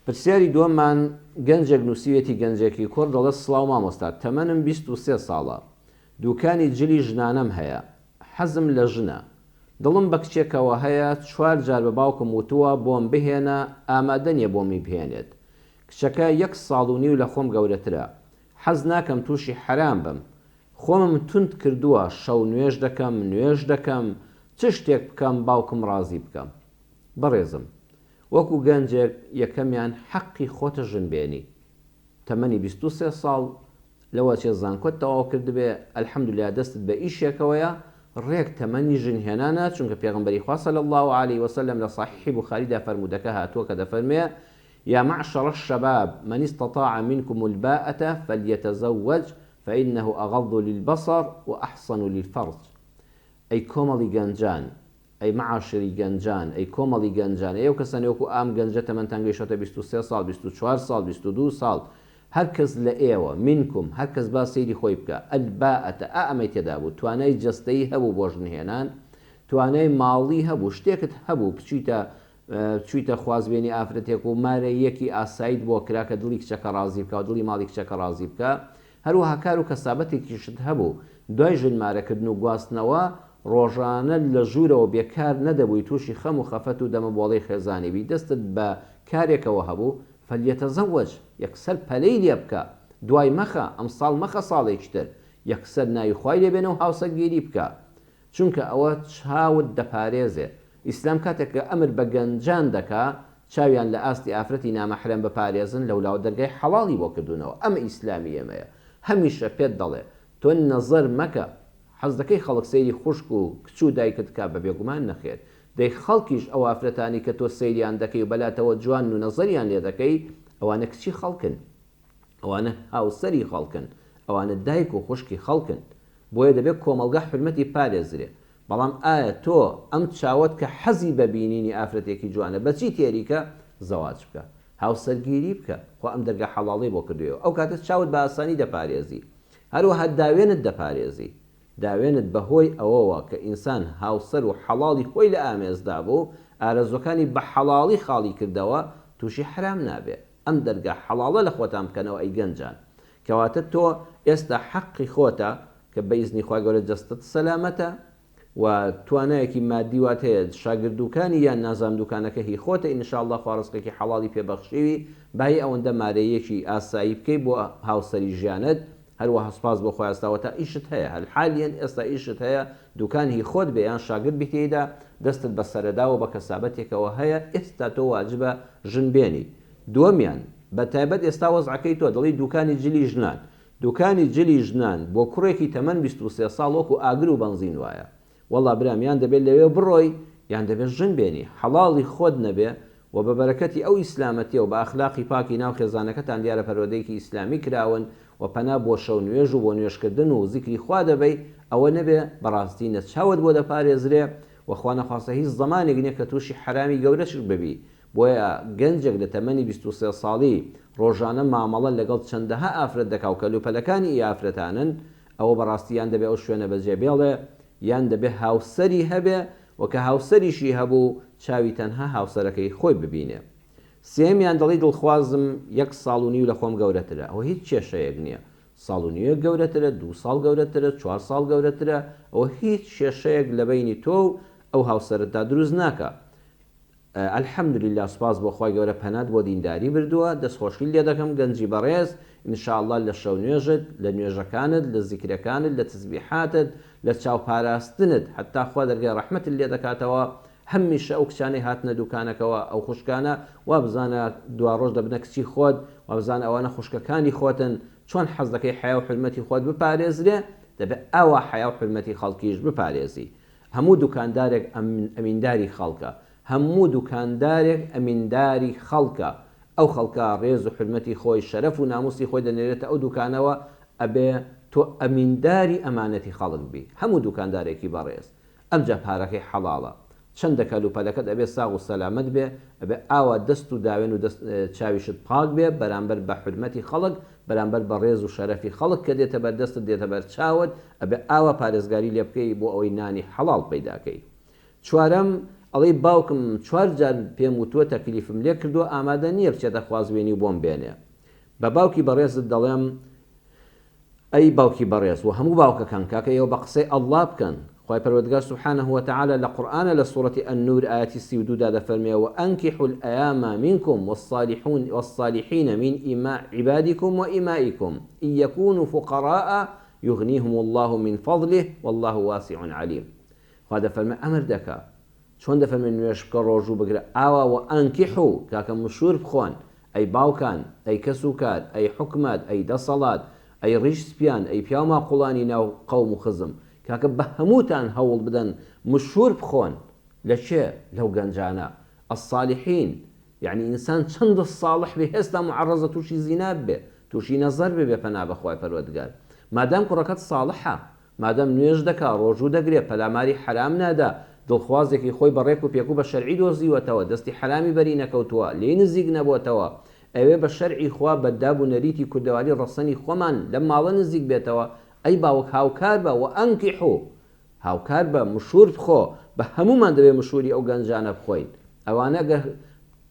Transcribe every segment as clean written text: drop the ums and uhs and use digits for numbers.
پرسیاری دووەممان گەنجێک نووسیویەتی گەنجێکی کوڕ دەڵێت سڵاو مامۆستا تەمەنم 23 ساڵە دوکانی جلی ژنانەم هەیە حەزم لە ژنە دڵم بە کچێکەوە هەیە چوار جار بە باوکم وتووە بۆم بهێنە ئامادە نیە بۆمی بهێنێت کچەکە یەک ساڵ و نیو لە خۆم گەورەترە حەز ناکەم تووشی حەرام بم خۆمم توند کردووە شەو نوێژ دەکەم نوێژ دەکەم چ شتێک بکەم باوکم ڕازی بکەم بەڕێزم وەکو گەنجێک یەکەمیان حەقی خۆتە ژن بێنی تەمەنی 23 ساڵ لەوەچێ زانکۆت تەواو کردبێ الحمدللە دەستت بە ئیشێکەوەیە ڕێک تەمەنی ژن هێنانە چونکە پێغەمبەری خوا صلی اللە علیە وسلم لە صحیحی بوخاریدا فەرموودەکە هاتووە کە دەفەرموێ یا معشر الشباب من استطاع منکم الباءة فلیتزوج فانه اغض للبصر واحصن للفرج ئەی کۆمەڵی گەنجان ئەی معاشری گەنجان، ئەی کۆمەڵی گەنجان، ئەی ئەو کەسانەی وەکو ئام گەنجە تەمەنتان گەیشتۆتە 23 ساڵ، 24 ساڵ، 22 ساڵ، هەر کەس لە ئێوە، منکم، هەر کەس با سەیری خۆی بکا، الباءە، ئا ئەمەی تێدا بوو، توانای جەستەیی هەبوو بۆ ژن هێنان، توانای ماڵی هەبوو، شتێکت هەبوو بچیتە چویتە خوازبێنی ئافرەتێک و مارەییەکی ئاساییت بۆ کرا کە دڵی کچەکە ڕازی بکا و دڵی ماڵی کچەکە ڕازی بکا، هەروەها کار و کەسابەتێکیشت هەبوو، دوای ژن مارەکردن و گواستنەوە، ڕۆژانە لە ژوورەوە بێکار نەدەبووی تووشی خەم و خەفەت و دەمەبۆڵەی خێزانی بی، دەستت بە کارێکەوە هەبوو، فلیتزوج، یەکسەر پەلەی لێ بکە، دوای مەخە، ئەمساڵ مەخە ساڵێکی تر، یەکسەر ناوی خوای لێ بێنە و هاوسەرگیری بکە. چونکە ئەوە چاوت دەپارێزێ. ئیسلام کاتێک کە ئەمر بە گەنجان دەکا چاویان لە ئاستی ئافرەتی نامەحرەم بپارێزن لەولاوە دەرگای حەڵاڵی بۆ کردوونەوە ئەمە ئیسلامی ئێمەیە هەمیشە پێت دەڵێ تۆ نەزەر مەکە حەز دەکەی خەڵک سەیری خوشک و کچ و دایکت بکا بە بێگومان نەخێر دەی خەڵکیش ئەو ئافرەتانەی کە تۆ سەیریان دەکەی و بەلاتەوە جوانن و نەزەریان لێ دەکەی ئەوانە کچی خەڵکن ئەوانە هاوسەری خەڵکن، ئەوانە دایک و خوشکی خەڵکن، بۆیە دەبێت کۆمەڵگا حورمەتی پارێزرێ، بەڵام ئایا تۆ ئەم چاوەت کە حەزی بە بینینی ئافرەتێکی جوانە بەچی تێری کە؟ زەواج بکە، هاوسەرگیری بکە، خوا ئەم دەرگا حەڵاڵەی بۆ کردوویەوە، ئەو کاتە چاوت بە ئاسانی دەپارێزی، هەروەها داوێنت دەپارێزی، داوێنت بە هۆی ئەوەوە کە ئینسان هاوسەر و حەڵاڵی خۆی لە ئامێزدا بوو، ئارەزووەکانی بە حەڵاڵی خاڵی کردەوە، تووشی حەرام نابێ. ئەم دەرگا حەڵاڵە لە خۆتان بکەنەوە ئەی گەنجان. کەواتە تۆ ئێستا حەقی خۆتە کە بە ئیزنی خوای گەورە جەستەت سەلامەتە و توانایەکی مادی وات هەیە شاگرد دوکانی یان نازانم دوکانەکە هی خۆتە ان شاء اللە خوا ڕزقێکی حەڵاڵی پێ بەخشیوی بایی ئەوەندە مارەییەکی ئاسایی بکەی بۆ هاوسەری ژیانت هەروەها سوپاس بۆ خوا ئێستا وەتا ئیشت هەیە هەل حالیەن ئێستا ئیشت هەیە دوکان هی خۆت بێ یان شاگرد بی تێیدا دەستت بە سەرەداو و بە کەسابەتێکەوە هەیە ئێستا تۆ واجبە ژن بێنی دووەمیان بە تایبەت ئێستا وەزعەکەی تۆ دەڵێی دوکانی جلی ژنان دوکانی جلی ژنان بۆ کوڕێکی تەمەن 23 ساڵ وەکو ئاگر و بەنزین وایە وەڵا برام یان دەبێت لەوێ بڕۆی یان دەبێت ژن بێنی حەڵاڵی خۆت نەبێ وە بە بەرەکەتی ئەو ئیسلامەتیە و بە ئەخلاقی پاکی ناو خێزانەکەتان دیارە پەروەردەیەکی ئیسلامی کراون و پەنا بۆ شەو نوێژ و بۆ نوێژ کردن و زیکری خوا دەبەی ئەوە نەبێ بەڕاستی نە چاوت بۆ دەپارێزرێ و خوا نەخواستە هیچ زەمانێک نیە کە توشی حەرامی گەورەش ببی بۆیە گەنجێک لە تەمەنی 23 ساڵی ڕۆژانە مامەڵە لەگەڵ چەندەها ئافرەت دەکا و کەلوپەلەکانی ئی ئافرەتانن ئەوە بەڕاستی یان دەبێ ئەو شوێنە بەجێ بێڵێ یان دەبێ هاوسەری هەبێ و کە هاوسەریشی هەبوو چاوی تەنها هاوسەرەکەی خۆی ببینێ. سێیەمیان دەڵی دڵخوازم یەک ساڵ و نیو لە خۆم گەورەترە ئەوە هیچ کێشەیەک نیە ساڵ و نیوێک گەورەترە دوو ساڵ گەورەترە چوار ساڵ گەورەترە ئەوە هیچ کێشەیەک لە بەینی تۆ و ئەو هاوسەرەتدا دروست ناکا. الحمدللە سوپاس بۆ خوای گەورە پەنات بۆ دینداری بردووە دەستخۆشیت لێ دەکەم گەنجی بەڕێز ان شاء اللە لە شەو نوێژت لە نوێژەکانت لە زیکرەکانت لە تەسبیحاتت لە چاو پاراستنت حەتا خوا دەرگای ڕەحمەتت لێ دەکاتەوە هەمیشە ئەو کچانەی هاتنە دوکانەکەوە ئەو خوشکانە وابزانە دواڕۆژ دەبنە کچی خۆت وابزانە ئەوانە خوشکەکانی خۆتن چۆن حەز دەکەی حەیا و حورمەتی خۆت بپارێزرێ دەبێ ئاوا حەیا و حورمەتی خەڵکیش بپارێزی هەموو دوکاندارێک ئەمینداری خەڵکە هەموو دوکاندارێک ئەمینداری خەڵکە ئەو خەڵکە ڕێز و حورمەتی خۆی شەرەف و ناموسی خۆی دەنێرێتە ئەو دوکانەوە ئەبێ تۆ ئەمینداری ئەمانەتی خەڵک بی هەموو دوکاندارێکی بەڕێز ئەمجا پارەکەی حەڵاڵە چەندە کەلوپەلەکەت ئەبێ ساغ و سەلامەت بێ ئەبێ ئاوا دەست و داوێن و دەست چاویشت پاک بێ بەرامبەر بە حورمەتی خەڵک بەرامبەر بە ڕێز و شەرەفی خەڵک کە دێتە بەر دەستت دێتە بەر چاوت ئەبێ ئاوا پارێزگاری لێ بکەی بۆ ئەوەی نانی حەڵاڵ پەیدا کەی. چوارەم، ئەڵێی باوکم چوار جار پێم وتووە تەکلیفم لێ کردووە ئامادە نییە بچێتە خوازبێنی و بۆم بێنێ. بە باوکی بەڕێزت دەڵێم ئەی باوکی بەڕێز و هەموو باوکەکان کاکە ئێوە بە قسەی اللە بکەن خوای پەروەردگار سبحانە وتعالی لە قورئانە لە سوڕەتی النور ئایەتی 32 دا دەفەرموێ وانکحوا الایام منکم والصالحون والصالحین من إماء عبادکم وإمائکم إن یکونوا فقراء یغنیهم اللە من فضله واللە واسع علیم خوا دەفەرموێ ئەمر دەکا چۆن دەفەرموێ نوێژ بکە ڕۆژوو بگرە ئاوا وانکحوا کاکە مشوور بخۆن ئەی باوکان، ئەی کەس و کار، ئەی حوکمەت، ئەی دەسەڵات، ئەی ڕیش سپیان، ئەی پیاو ماقوڵانی ناو قەوم و خزم، کاکە بە هەمووتان هەوڵ بدەن مشوور بخۆن، لە کێ؟ لەو گەنجانە، الصالحین، یەعنی ئینسان چەندە ساڵح بێ هێستا معەڕەزە تووشی زینا ببێ، تووشی نەزەر ببێ پەنا بە خوای پەروەردگار. مادام کوڕەکەت ساڵحە، مادام نوێژ دەکا، ڕۆژوو دەگرێ، پەلاماری حەرام نادا، دڵخوازێکی خۆی بە ڕێک و پێک و بە شەرعی دۆزیوەتەوە، دەستی حەرامی بەری نەکەوتووە، لێی نزیک نەبۆتەوە، ئەوێ بە شەرعی خوا، بە داب و نەریتی کوردەواری ڕەسەنی خۆمان لەم ماڵە نزیک بێتەوە، ئەی باوک هاوکار بە، وانکحوا، هاوکار بە، مشوور بخۆ، بە هەموومان دەبێ مشووری ئەو گەنجانە بخۆین، ئەوانە گەر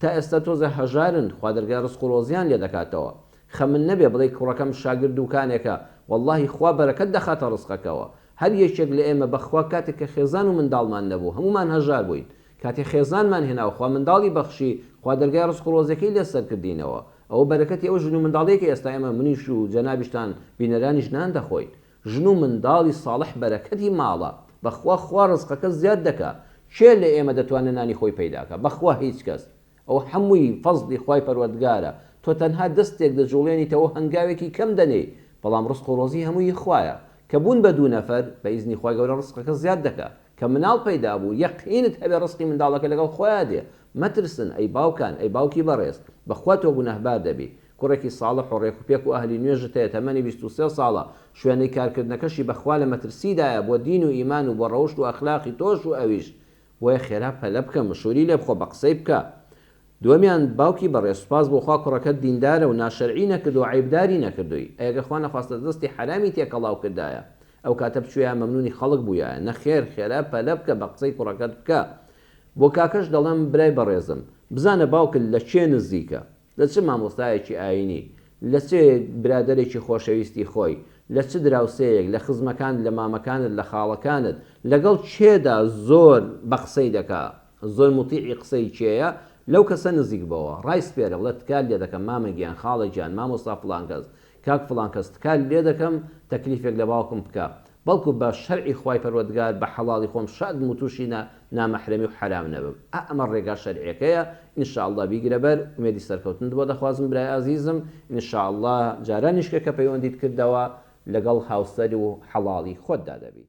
تا ئێستا تۆزێ هەژارن، خوا دەرگای ڕزق و ڕۆزیان لێ دەکاتەوە. خەمت نەبێ بڵێی کوڕەکەم شاگرد دوکانێکە وەڵاهی خوا بەرەکەت دەخاتە ڕزقەکەوە هەر یەکێک لە ئێمە بەخوا کاتێک کە خێزان و منداڵمان نەبوو هەموومان هەژار بووین کاتێ خێزانمان هێنا و خوا منداڵی بەخشی خوا دەرگای ڕزق و ڕۆزیەکەی لێ سەرکردینەوە ئەوە بەرەکەتی ئەو ژن و منداڵەیە کە ئێستا ئێمە منیش و جەنابیشتان بینەرانیش نان دەخۆین ژن و منداڵی ساڵح بەرەکەتی ماڵە بەخوا خوا ڕزقەکە زیاد دەکا کێ لە ئێمە دەتوانێ نانی خۆی پەیداکا بەخوا هیچ کەس ئەوە هەمووی فەزڵی خوای پەروەردگارە، تۆ تەنها دەستێک دەجوڵێنیتەوەو هەنگاوێکی کەم دەنێی، بەڵام ڕزق و ڕۆزی هەمووی هی خوایە، کە بوون بە دوو نەفەر، بە ئیزنی خوای گەورە ڕزقەکە زیاد دەکا، کە مناڵ پەیدا بوو، یەقینت هەبێ ڕزقی منداڵەکە لەگەڵ خۆیا دێ، مەترسن ئەی باوکان، ئەی باوکی بەڕێز، بەخوا تۆ گوناهبار دەبی، کوڕێکی ساڵح و ڕێکوپێک و ئەهلی نوێژت هەیە تەمەنی 23 ساڵە، شوێنەی کارکردنەکەشی بەخوا لە مەترسیدایە بۆ دین و ئیمان و بۆ ڕەوشت و ئەخلاقی تۆش و ئەویش، بۆیە خێرا پەلە بکە مشوری لێ بخۆ بە قسەی بکە. دووەمیان باوکی بەڕێز سوپاس بۆ خوا کوڕەکەت دیندارە و ناشەرعی نەکردووە عەیبداری نەکردووی ئەی گەر خوا نەخواستە دەستی حەرامی تێکەڵاو کردایە ئەو کاتە بچویایە مەمنونی خەڵک بوویایە نەخێر خێرا پەلە بکە بە قسەی کوڕەکەت بکە بۆ کاکەش دەڵێم برای بەڕێزم بزانە باوکت لە کێ نزیکە لە چ مامۆستایەکی ئایینی، لە چ برادەرێکی خۆشەویستی خۆی، لە چ دراوسێیەک، لە خزمەکانت، لە مامەکانت، لە خاڵەکانت، لەگەڵ کێدا زۆر بە قسەی دەکا، زۆر موتیعی قسەی کێیە، لەو کەسە نزیک بەوە، ڕایسپێرە، بڵێ تکات لێ دەکەم مامە گیان، خاڵە گیان، مامۆستا فڵان کەس، کاک فڵان کەس، تکات لێ دەکەم تەکلیفێک لە باوکم بکە، بەڵکو بە شەرعی خوای پەروەردگار بە حەڵاڵی خۆم شاد بم و توشی نا نامەحرەمی و حەرام نەبم ئا ئەمە ڕێگا شەرعیەکەیە ان شاء اللە بیگرە بەر ئومێدی سەرکەوتنت بۆ دەخوازم برای ئازیزم ان شاء اللە جارانیشکە کە پەیوەندیت کردەوە لەگەڵ هاوسەر و حەڵاڵی خۆتدا دەبی.